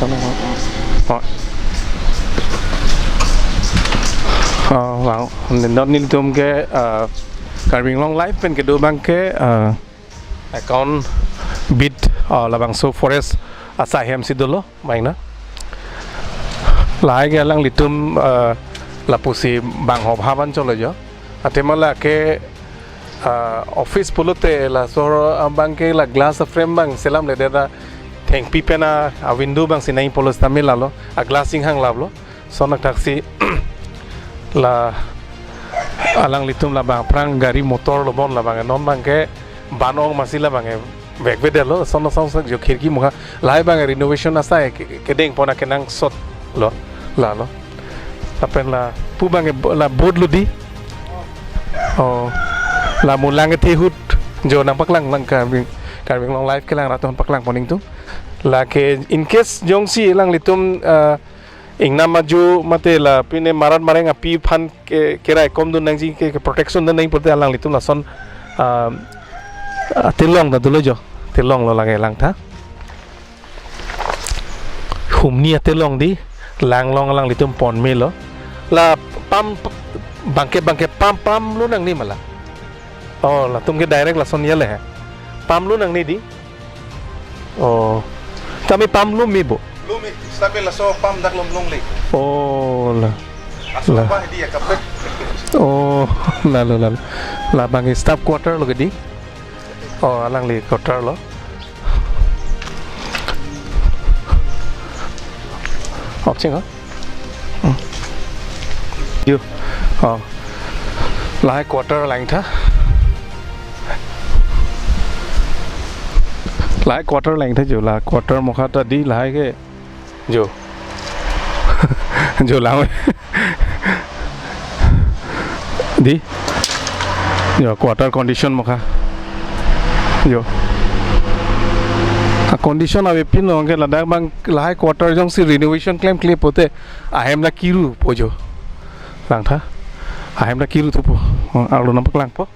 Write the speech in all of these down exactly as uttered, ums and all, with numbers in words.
Oh. Oh, wow. Nindon nelitum ke, uh, Karbi Anglong Live pen kedo abang ke, uh, account beat, uh, labangso forest asai hem si dolo, maina. Lahai ke alanglitum, uh, lapusi bang hop haban cholo jo. Athema lake, ah, office pulote laso abang ke la glass frame abang selamledet, thengpi pen a window abang si nangji pulo sitame lalo, a glass inghang laplo. Lason athaksi la alanglitum labang aphrang gari motor lo bon labang, non abang ke ban ong masi labang ke vekvedetlo, lason asonsak jo khirki mukha. Lahai abang renovation asai ke-, kedeng pon akenangsot lo, lalo. Lapen lapu abang ke bo-, la board lo di. Oh, la mulang ke thehut jo nangpaklang lang Karbi, Karbi Anglong Live kelang raton paklang pon ingtung. Lake in case jongsi alanglitum, ah, ingnam ajo mate la pine marat mareng api aphan ke, keraikom dun nangji ke, ke protection dun nangji pulote alanglitum lason, ah, ah, telong ta dolo jo, telong lo lake langtha. Humni atelong di, langlong alanglitum pon melo. La pam, bangke, bangke pam, pam lo nangne ma la. Oh, latum ke direct lason ya le he. Pam lo nangne di. Oh. Tame pam lo me bo. Lumi, sabi laso pam dak lom longle. Oh, la. Asal La. Apa dia kapek? Oh, lalo, lalo. Labang staff quarter lo ke di. Oh, alangli quarter lo. Opching, ha? Hmm. Yo. Oh. Lahai quarter langtha. Lahai quarter langtha jo, la quarter mokha ta di lahai ke. Jo. Jo lang. Di. Jo, quarter condition mokha. Jo. A condition avepinlo, anke ladak abang lahai quarter jongsi renovation klemkle pulote ahem la kirupo jo. Langtha. Ahem la kiru thupo. Arlo nangpaklangpo.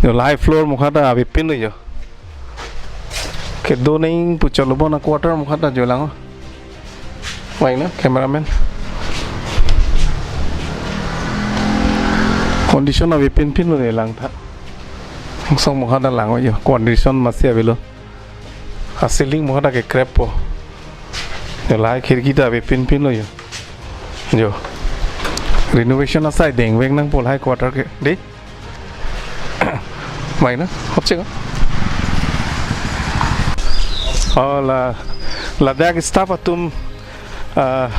Jo, lahai floor mokha ta avepinlo jo. Kedo neng puchot lo bon a quarter mokha ta jo lang. Mai na, cameraman. Condition avepinpin lo ne langtha. Angsong mokha ta lang jo. Condition masi avelo. A ceiling mokha ta kekreppo. Jo, lahai khirki ta avepinpin lo jo. Jo. Renovation asai dengvek nangpo lahai quarter ke. Di? Mai na, hopchek. Oh, la, ladak staff atum, ah,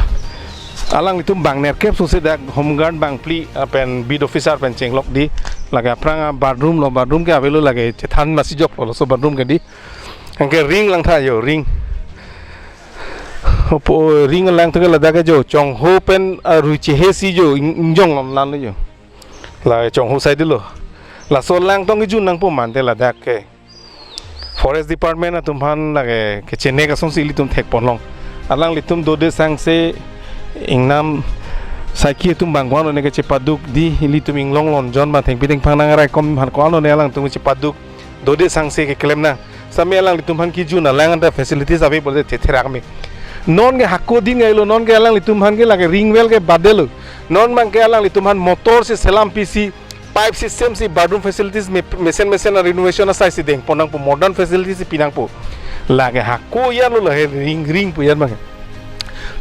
alanglitum bang nerkep sose dak home guard bang phli, ah, pen beat officer pen chenglok di. Lake aphrang a bathroom lo, bathroom ke avelo lake chethan masi joklo, laso bathroom ke di. Anke ring langtha jo, ring. Opo ring langtha ke ladak ke jo, chongho pen, ah, rui chehe si jo, ing-, ingjong lom lan jo. La chongho sai dilo. Laso lang tong kejun nangpo mante ladak ke. Forest Department atum aphan lake kechenek asonsi ilitum thekponlong. Alanglitum dode sangse ingnam saiki atum bang ko-an lone kechepaduk di, ilitum inglong lonjon ma thengpi thengphang nangraikom aphan ko-an lone alangtum chepaduk. Dode sangse keklem nang. Sami alanglitum aphan kejun alang anta facilities ave pulote thetherak me. Non ke hako din ngailo, non ke alanglitum aphan ke lake ring well ke badelo. Non abang ke alanglitum aphan motor si selam pisi, pipe system si, bathroom facilities me-, mesen mesen a renovation asai si dengpon nangpo, modern facilities si pinangpo. Lake hako yan lo, lahai ring ring pu yan abang ke.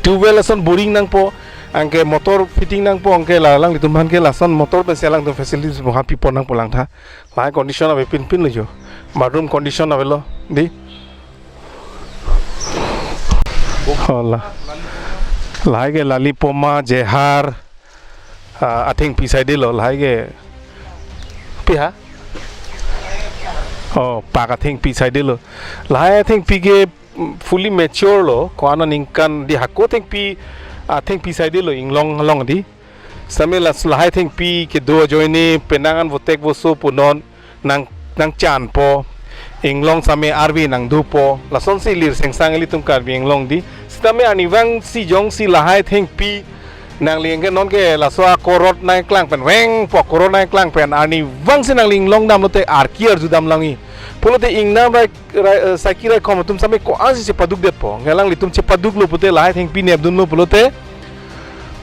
Tubewell ason boring nangpo, anke motor fitting nangpo, anke la alanglitum aphan ke lason motor pensi alangtum facilities mokha pipon nangpo langtha. Lahai condition avepinpin lo jo. Bathroom condition avelo. Di. Oh, la. Lahai ke lalipoma, jehar, ah, athengpi sai delo, lahai ke. Pi ha? Oh, pak athengpi sai delo. Lahai athengpi ke, mm, fully mature lo, ko-an aningkan di hako thengpi, athengpi sai delo, inglong along di. Sami la lahai thengpi kedo ajoine penang an votek voso punon nang, nangchanpo. Inglong sami arve nangdopo. Lasonsi lir sengsang ilitum Karbi Anglong di. Sitame arnivang si jongsi lahai thengpi nangli anke non ke laso akorot nangklang pen, vengpo akorot nangklang pen, arnivang si nangli inglong damlote arki arju dam langji. Pulote ingnam rai, rai, eh, saiki raikom atum sitame ko-ansi chepadukdetpo. Nge alanglitum chepaduklo pute lahai thengpi nepdunlo pulote,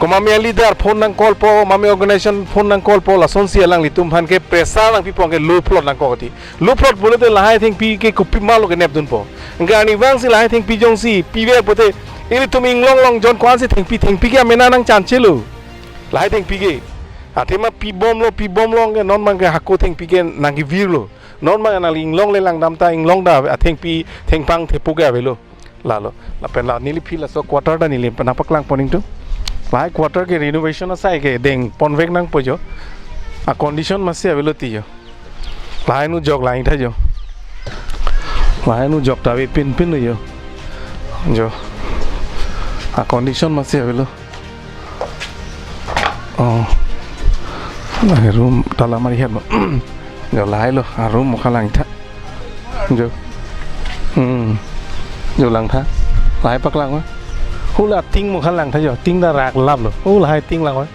komat me a-leader phone nang-callpo, komat me organization phone nang-callpo, lasonsi alanglitum aphan ke pressure nangpipo, anke lo phlot nangkok ti. Lo phlot pulote lahai thengpi ke kopi malo ke nepdunpo. Anke arnivangsi lahai thengpi jongsi piver pute, ilitum inglong long jon ko-ansi thengpi, thengpi ke amena nangchanchelo. Lahai thengpi ke. Athema pibomlo, pibomlo, anke non abangke hako thengpi ke nangkevirlo. Non abang nangli inglongle langdam ta, inglong ta athengpi thengphang thepo ke avelo. Lalo. Lapen la neli aphi laso quarter ta neli nangpaklangpon ingtung. Lahai quarter ke renovation asai ke dengponvek nangpo jo. A-condition masi avelo ti jo. Lahai nu jok lang tha jo. Lahai nu jok ta avepinpin jo. Jo. A-condition masi avelo. Oh. Lahai room tala mari het lo. Jo, lahailo, a-room mokha lang tha. Jo. Hmm. Jo, lang tha. Lahai paklang ma. Hula ting mokha lang tha jo. Ting ta rak laplo. Oh, lahai ting lang ma.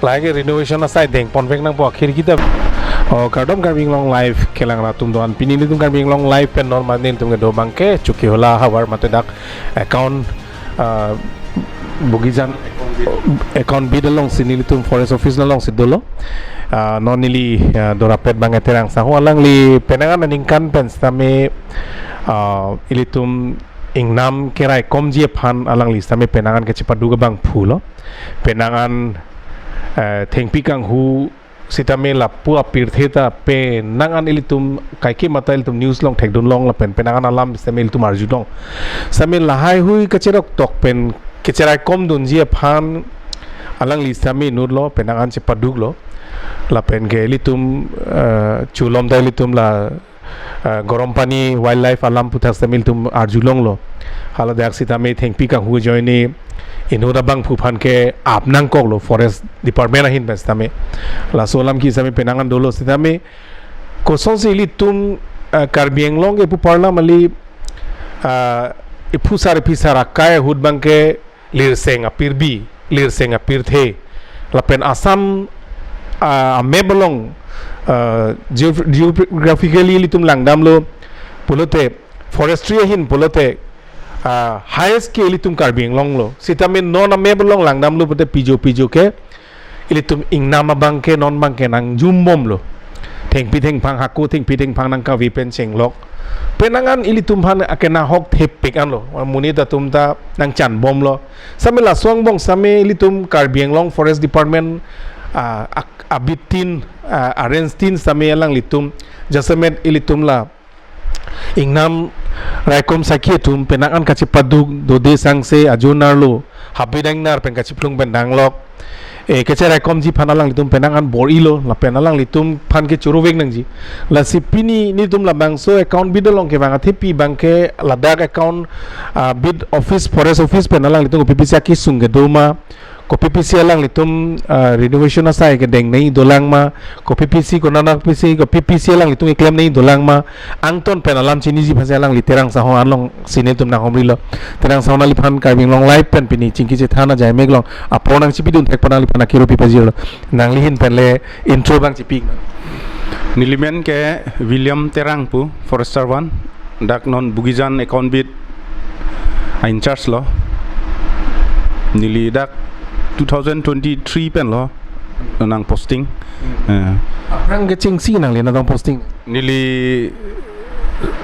Lahai ke renovation asai dengponvek nangpo akhir kita. Oh, kardom Karbi Anglong Live kelang atum do-an. Pini nelitum Karbi Anglong Live pen non mane nelitum kedo abangke Chokihola havar mate dak account, ah, Bogijan account beat alongsi nelitum forest office alongsi dolo. Ah, non neli, ah, dorapet abang Terang Saho, alangli penang an aningkan pen sitame, ah, ilitum ingnam keraikomji aphan alangli sitame penang an kachepaduk abangphulo. Penang an, eh, thengpi kanghu sitame lapu apirthe ta penang an ilitum kaike mata ilitum news along thekdunlong lapen penang an alam sitame ilitum arjulong. Sitame lahaihui kacheroktok pen kacheraikomdunji aphan alangli sitame inutlo, penang an chepaduklo. Lapen ke ilitum, eh, chulom ta ilitum la, eh, Gorompani Wildlife alam aputhak sitame ilitum arjulonglo. Haladak sitame thengpi kanghu ajoine inut abangphu aphan ke ap nangkoklo forest department ahin pen sitame. Laso alam ke sitame penang an dolo sitame kosonsi ilitum, eh, Karbi Anglong ke pu parlam ali, eh, iphusar iphisar akai ahut abangke lirseng apirbi, lirseng apirthe. Lapen Assam, ah, a-map along, ah, geof-, geographically ilitum langdamlo pulote, forestry ahin pulote, ah, highest ke ilitum Karbi Anglong lo. Sitame non a-map along langdamlo pute pijo pijo ke ilitum ingnam abangke non abangke nangjumbomlo. Thengpi thengphang hako thengpi thengphang nangkave pen chenglok. Penang an ilitum aphan akenahok thepik anlo. Monit atum ta nangchanbomlo. Sitame laso angbong sitame ilitum Karbi Anglong Forest Department, ah, ak-, a-beat tin, ah, a-range tin sitame alanglitum jasemet ilitum la ingnam raikom sakhi atum penang an kachepaduk dode sangse ajo nerlo, habit ingnar pen kachiphlung pen danglok. Eh, kacheraikomji aphan alanglitum penang an bor-ilo, lapen alanglitum aphan ke choro vek nangji. Lasi pini nelitum labangso account beat along kevang athepi abangke ladak account, ah, beat office, forest office pen alanglitum kopipisi akesung kedo ma, kopipisi alanglitum, ah, renovation asai kedeng nei dolang ma, kopipisi konana pisi, kopipisi alanglitum keklem nei dolang ma, angton pen alam chiniji aphansi alangli Terang Saho alongsi nelitum nanghumrilo. Terang Saho nangliphan Karbi Anglong Live pen pini chingki chethan ajai mek along apor nangchipidun thek pen nangliphan akiro pipajirlo. Nangli ahin pen le intro abang chipik. Neli men ke William Terang pu, Forester One. Dak non Bogijan Account Beat a-in-charge lo. Neli dak two thousand twenty-three pen lo nang posting. Hmm. Eh. Aphrang kechengsi nangli nangtong posting? Neli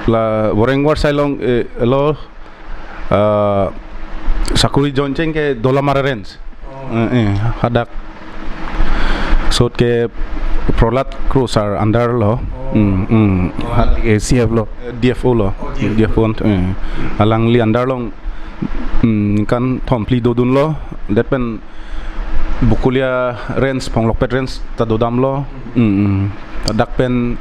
la Boreng Warsai along, eh, lo, eh, sakuri join cheng ke Dolamara Range. Oh. Eh, eh, hadak. Sot ke Prohlad Kro sir under lo. Oh. Hmm, hmm. Oh, alangli ke C F lo? Eh, D F O lo. Oh, D F O. D F O, eh. Alangli under along, hmm, ningkan thom phli dodunlo. Det pen Bokolia Range, Phonglokpet Range ta dodamlo. Hmm, hmm. Dak pen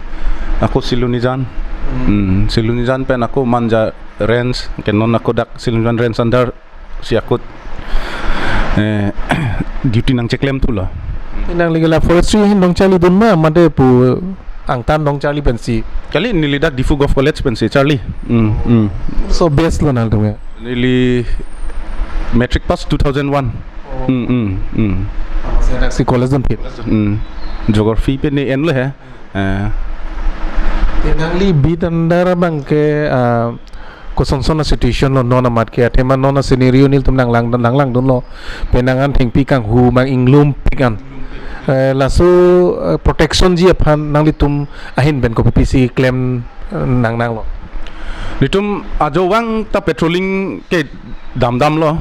ako Silonijan. Hmm. Hmm, Silonijan pen ako Manja Range, ke non ako dak Silonijan Range under si akut, eh, duty nangcheklemthulo. Nangli ke la forestry ahin dong charlidun ma, mate pu angtan dong charli pensi? Kali, neli dak Diphu Govt College pensi charli. Hmm, hmm. So best lo nangtum ya? Neli matric pass two thousand one. Oh. Hmm, hmm, hmm. Amatsi dak si college dunphit? Hmm. Geography pen ne enlo he. Eh. Nangli beat under abang ke, ah, kosonson a-situation lo non amat ke, athema non a-scenario nelitum nanglang, nanglangdunlo, penang an thengpi kanghu mang inglum pik an. Eh, laso, eh, protection ji aphan nanglitum ahin pen kopi pisi klem, eh, nangnanglo? Nelitum ajovang ta patrolling ke damdamlo.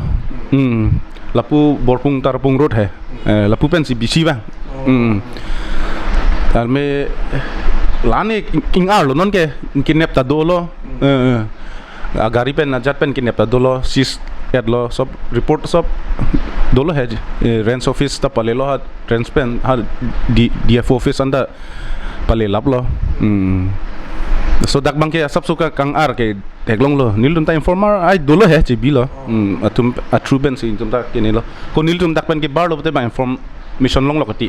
Hmm. Lapu Borpung Tarpung Road he. Eh, lapu pensi bisi vang. Hmm. Tame la-an ing-, ing-arlo non ke, kenep ta dolo. Eh, eh. Agari pen ajat pen kenep ta dolo, seize etlo, sob report sob dolo he. Eh, range office ta palelo ha, range pen ha, D-, D F O office anta palelaplo. Hmm. So dak abang ke asapso ka kang-ar ke theklonglo. Nelitum ta informer ai dolo he, chebilo. Hmm. Atum a-through pensi nelitum ta kenelo. Ko nelitum dak pen kebarlo pute abang information longlo kati.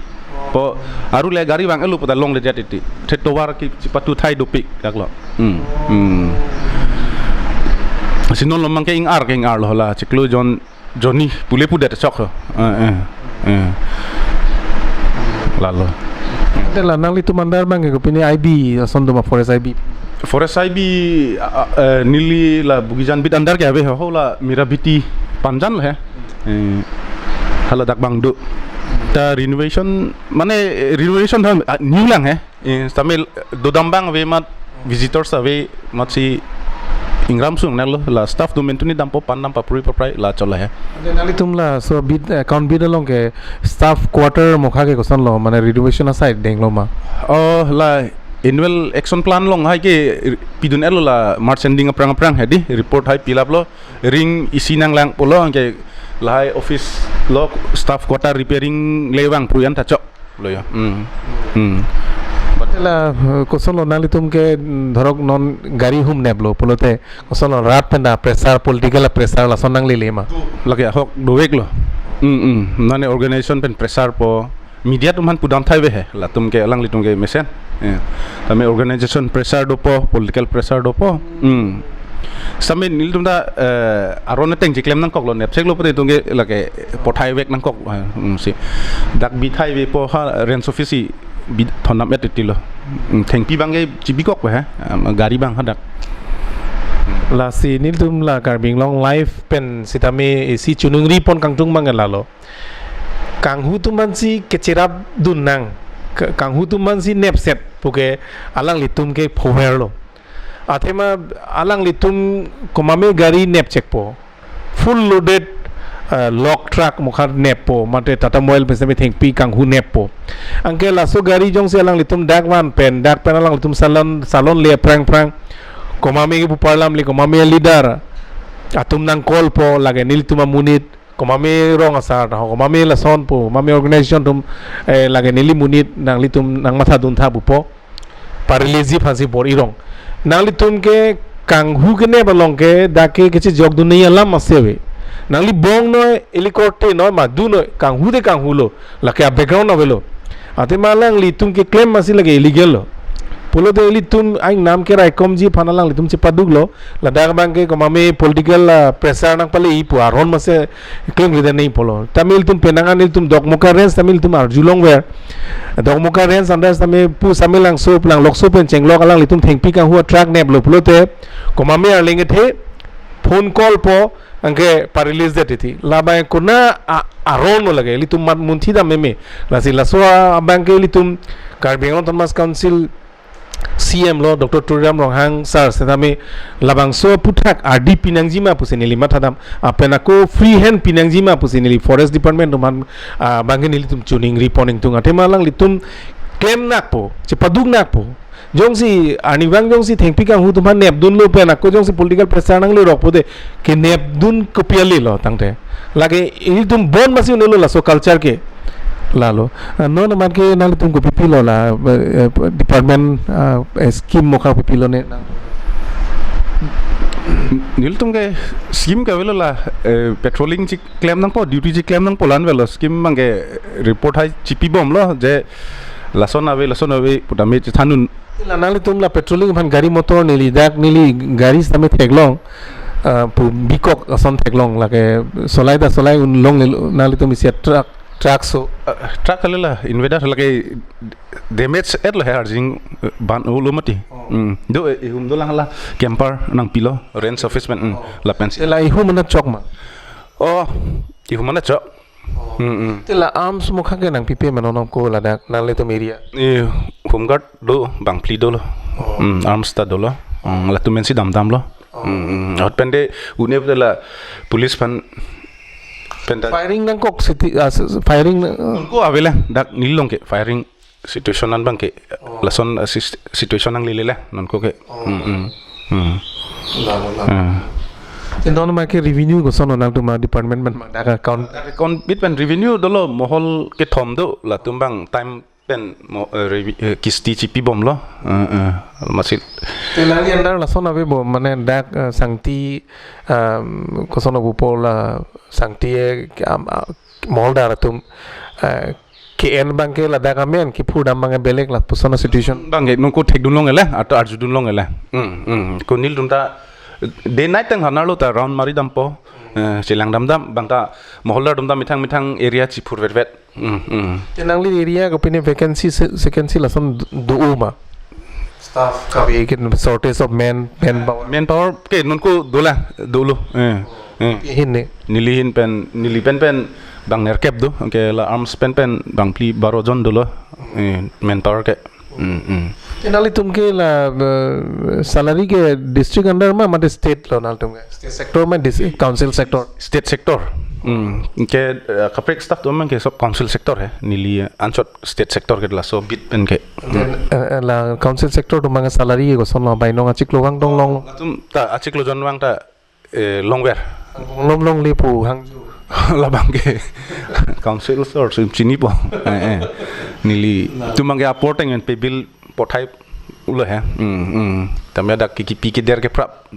Po aru le gari vang-etlo puta longledet titi. Thetovar ke chepatu thai dopik daklo. Hmm. Hmm. Si non lo mang ke ing-ar ke ing-arlo, la chiklo jon jonni pule pudet chok ho. Eh, eh, eh. Lalo. Te la nanglitum under abang ke kopine I B ason do ma, forest I B? Forest I B, a, a, eh, neli la Bogijan beat under ke ave ho, ho la Mirabiti Panjan lo he. Eh, hala dak abang do. Ta renovation, mane, eh, renovation tha, ah, new lang he. Eh, sambil dodam abang ave mat, visitors ave mat si ingram sung nanglo, la staff do mentuni dampo, pan dam papri paprai la cholo he. Ante nanglitum laso beat, account beat along ke staff quarter mokha ke kosonlo, mane renovation asai denglo ma? Oh, la annual action plan along hai ke pidun-etlo, la March ending aphrang aphrang hedi report hai pilaplo, ring isi nanglang pulo, anke lahai office lo staff quarter repairing le vang pruyan ta chok lo ya. Hmm. Hmm. Te la, eh, kosonlo nanglitum ke, mm, dhorok non gari hum neplo pulote kosonlo, rat pen ta pressure, political pressure lason nanglele ma? Lake ahok doveklo. Hmm, hmm. Mane organization pen pressure po, media atum aphan pudam thai ave he, latum ke, alanglitum ke mesen. Eh. Tame organization pressure dopo, political pressure dopo. Hmm. Sambil nelitum ta, eh, aron ateng chiklem nangkoklo, nepseklo pute itum ke lake pothai vek nangkok, eh, hmm, si. Dak bithai avepo ha, range office si bithondam-et titilo. Hmm, thengpi abang ke chibikok ave he, em, gari abang hadak. Lasi nelitum la Karbi Anglong Live pen sitame isi choningri pon kangtung abang ke lalo. Kanghu atum aphansi kecherapdun nang, ka-, kanghu atum aphansi nepset puke alanglitum ke phoverlo. Athema alanglitum komame gari nepchekpo. Full loaded, eh, log truck mokha neppo, mate Tata Mobile pen sitame thengpi kanghu neppo. Anke laso gari jongsi alanglitum dak van pen, dak pen alanglitum salon, salon le aphrang aphrang. Komame kepu parlam le, komame leader atum nang call po, lake nelitum amonit, komame rong asar ta ho, komame lason po, komame organization atum, eh, lake neli monit nanglitum nangmathadun tha pupo. Pa-release ji aphansi bor-i rong. Nanglitum ke kanghu kenep along ke dak ke kechejokdun nangji alam masi ave. Nangli bongnoi, ili korte noi, ma dunoi, kanghu te kanghulo, lake a-background avelo. Athema alanglitum keklem masi lake illegal lo. Pulote ilitum aingnam keraikomji aphan alanglitum chepaduklo. Ladak abang ke komame political, ah, pressure nangpale-i pu aron masi klem rida nangji pulo. Tame ilitum penang an ilitum Dokmoka range tame ilitum arjulongver. Dokmoka range under tame pu Samelangso, Langlokso pen chenglok alanglitum thengpi kanghu a-truck neplo pulote, komame arleng kethe phone call po, anke pa-release det titi. Labang konat a-, aron lo lake, ilitum mat munthi dam meme. Lasi laso abang ke ilitum Karbi Anglong Autonomous Council C M lo, Doctor Tuliram Ronghang sir sitame labangso aphuthak ardi pinangji ma pusi neli mathadam. Lapen ako free hand pinangji ma pusi neli Forest Department atum aphan, ah, abang ke nelitum choningri pon ingtung. Athema alanglitum klem nakpo, chepaduk nakpo. Jongsi arnivang jongsi thengpi kanghu atum aphan nepdunlo pen ako jongsi political pressure nanglerok pulote kenepdun kopi ale lo tangte. Lake ilitum bon masi un-elo laso culture ke. Lalo. Ah, non amat ke nanglitum kopi pilo la, eh, eh, department, ah, eh, scheme mokha kopi pilo ne? Nelitum ke scheme ke avelo la, eh, patrolling chiklem nangpo, duty chiklem nangpo, la-an avelo, scheme abang ke report hai chipibomlo je lason ave, lason ave pu tame chethandun. La nanglitum la patrolling aphan gari motor neli dak neli gari sitame theklong, ah, pu bikok ason theklong, lake solai ta solai un longle, nanglitum isi a-truck Truck so. Uh, truck kalila, invader lake damage etlo he arjing, uh, ban ulo mati. Oh. Hmm. Do, eh, ihum dolang la camper nangpilo, range office pen, hmm, oh, lapensi. Te la ihum mana chok ma? Oh, ihum mana chok. Oh. Hmm, hmm. Te la arms mokha ke nangpipe ma non ko ladak nanglitum area? Eh, home guard do bangphli dolo. Oh. Hmm, arms ta dolo. Hmm, latum pensi damdamlo. Oh. Hmm, hmm. Ahut pen de une te la police aphan pen ta. Firing nangkok siti, ah, s-, s-, firing na, ah. Nonko avela dak nelilong ke firing situation an abang ke. Oh. Lason, ah, sis-, situation nanglele la nonko ke. Oh. Hmm, hmm. Hmm. Lalo, lalo. Ah. Te non ma ke revenue koson nangtum a-department pen ma dak account? Account bit pen revenue dolo mohol kethom do, latum abang time pen mo, eh, revi-, eh, kisti chipibomlo. Eh, eh, masil. Te nangli under lason ave bo, mane dak, eh, sangti, um, koson pupo la sangti, eh, am, ah, moholdar atum, eh, ke-en abang ke ladak amen, kiphurdam abang ke belek lapuson situation. Abang ke nonko thekdun longle, ato arjudun longle. Hmm, hmm. Ko nelitum ta day night tang hanarlo ta round maridampo. Eh, chelang damdam, abang ta moholdar atum ta methang methang area chiphur vetvet. Hmm, hmm. Te nangli area kopine vacancy se-, vacancy lason do, do ma? Staff kabe ke shortage of man, manpower. Manpower ke nonko dola, dolo. Eh, eh. Pi ahin ne? Neli ahin pen, neli pen pen bang nerkep do. Ke la arms pen pen bangphli baro jon dolo. Eh, manpower ke. Hmm, hmm. Te nanglitum ke la, eh, salary ke district under ma, mate state lo nanglitum ke? State sector ma, dis-, council sector? State sector. Hmm. Ke, eh, kaprek staff atum ke sob council sector he. Neli, eh, ansot state sector ke laso bit pen ke. Then, eh, eh, la council sector atum abang salary ke koson lo, bainong achiklo vang dong long? Latum ta achiklo jon vang ta, eh, longver. Angbong lom longle pu hangjo. Labang ke council sector si chinipo. Eh, eh. Nelitum abang ke apor teng pen pay bill pothai ulo he. Hmm, hmm. Tame dak ke kipi keder ke prap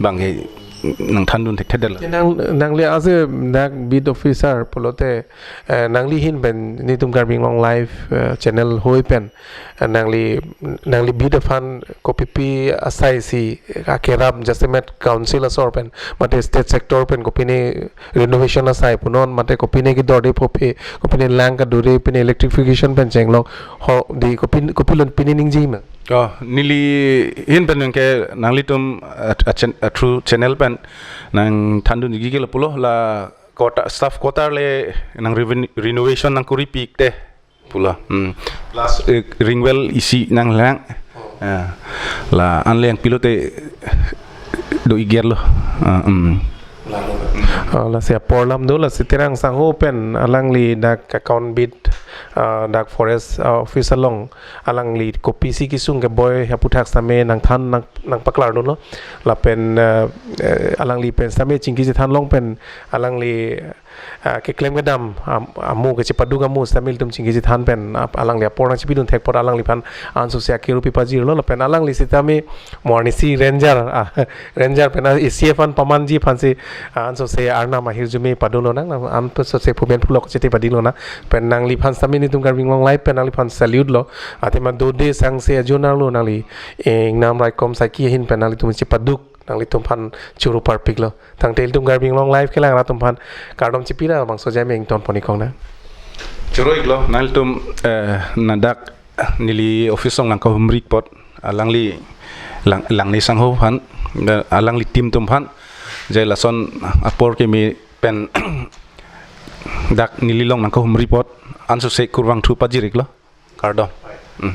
abang ke nangthandun thekthedetlo. Te nang, nangli as a dak beat officer pulote, eh, nangli ahin pen netum Karbi Anglong Live, eh, channel hoi pen, eh, nangli, nangli beat aphan kopipi asai si akerap jasemet council asor pen mate state sector pen kopine renovation asai punon mate kopine kidorde phophe, kopine lang kadure, pine electrification pen chenglok ho di kopin, kopilon pine ningje ma? Oh, neli ahin pen ke nanglitum, uh, uh, chan-, uh, through channel pen nangthandun jigi ke lapulo la quarter, staff quarter le nang reven-, renovation nangkuri pikte pulo. Hmm. Plus, eh, ring well isi nanglang. Oh. Ah. La anle nangpilote do-ik gerlo. Ah, hmm. Lalo. Oh, lasi apor alam do, lasi Terang Sangho pen alangli dak account beat, ah, dak forest, ah, office along alangli kopisi kesung keboi aputhak sitame nangthan nang, nangpaklardunlo. Lapen, ah, eh, alangli pen sitame chingki chethan long pen alangli, ah, keklem kedam, am-, amu kechepaduk amu sitame ilitum chingki chethan pen, ap-, alangli apor nangchipidun thek apot alangliphan ansose akiru pipajirlo, lapen alangli sitame mo arnisi ranger, ah, ranger pen, ah, A C F an pamanji aphansi, ah, ansose arnam ahirjume padunlonang, nang ansose phumen phulok chete padinlonang, pen nangliphan sitame netum Karbi Anglong Live pen nangliphan salute lo, athema dode sangse ajonar lo nangli, eh, ingnam raikom saiki ahin pen nanglitum chepaduk nanglitum aphan choro parpiklo. Tangte ilitum Karbi Anglong Live kelang arat atum aphan kardom chipira bangso jai meng ton poni kong na. Choro-iklo, nanglitum, eh, ladak neli office along nangkahumri apot, alangli lang, Langne Sangho aphan, eh, alangli team atum aphan, jai lason apor keme pen dak neli along nangkahumri apot, ansose kurvangthu pajir-iklo. Kardom. Hmm.